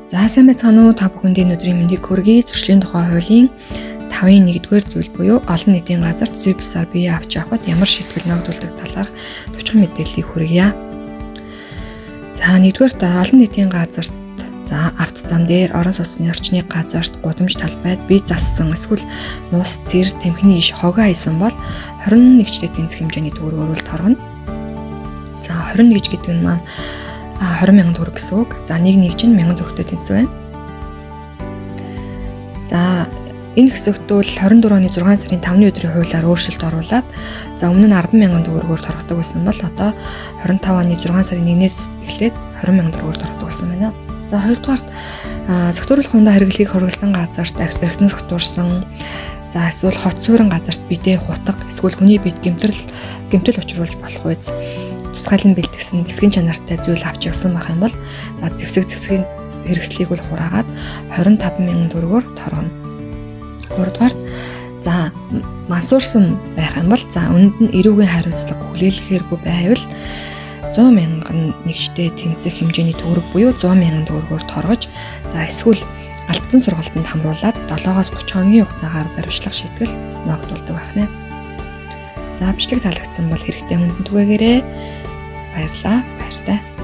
За, сайн байцгаана уу, та бүхэнд энэ өдрийн мэндийг хүргэе. Зуршлын тухай хуулийн 5-ын 1-р зүйл буюу олон нийтийн газарт зүй бусаар бие авч явахад ямар шийтгэл ногдуулдаг талаарх товчхон мэдээллийг хүргье. За, 1-р олон нийтийн газарт, за, авто зам дээр, орон сууцны орчны газарт, гудамж талбайд бие зассан эсвэл нус, цэр, тамхины иш, хогоо хийсэн бол 21-члээ тэнцэх хэмжээний төгрөгөөр л торгоно. За, 21 гэдэг нь маань 20 мянган төгрөг гэсэн үг. За, нэг нэг чинь 1000 төгрөгтэй тэнцүү байна. За, энэ хэсэгт бол 24 оны 6 сарын 5-ны өдрийн хуулиар өөрчлөлт оруулаад, за, өмнө нь 10 мянган төгрөгөөр торгодог байсан бол одоо 25 оны 6 сарын 1-ээс эхлээд 20 мянган төгрөгөөр торгодог болсон байна. За, хоёрдугаарт, согтууруулах хундаа хэрэглэхийг хориглосон газарт эргэтэн согтуурсан, за, эсвэл хот суурин газарт бидээ хутга эсвэл хүний биед гэмтэл учруулж болох үз тусгайлан бэлтгэсэн зэвсгийн чанартай зүйл авч явсан байх юм бол, за, зэвсгийн хэрэгслийг бол хураагаад 25 мянган төгрөгөөр торгоно. Гуравдугаарт, за, мансуурсан байх юм бол, за, үнэнд нь эрүүгийн хариуцлага хүлээлгэхээргүй байвал 100 мянган нэгштэй тэнцэх хэмжээний төгрөг буюу 100 мянган төгрөгөөр торгож, за, эсвэл алдсан сургалтанд хамруулад 7-оос 30 хоногийн хугацаагаар баривчлах шийтгэл ногдуулдаг байх нэ. За, бичлэг таалагдсан бол хэрэгтэй хүнд түгээгээрэй. Баярлалаа. Баяртай.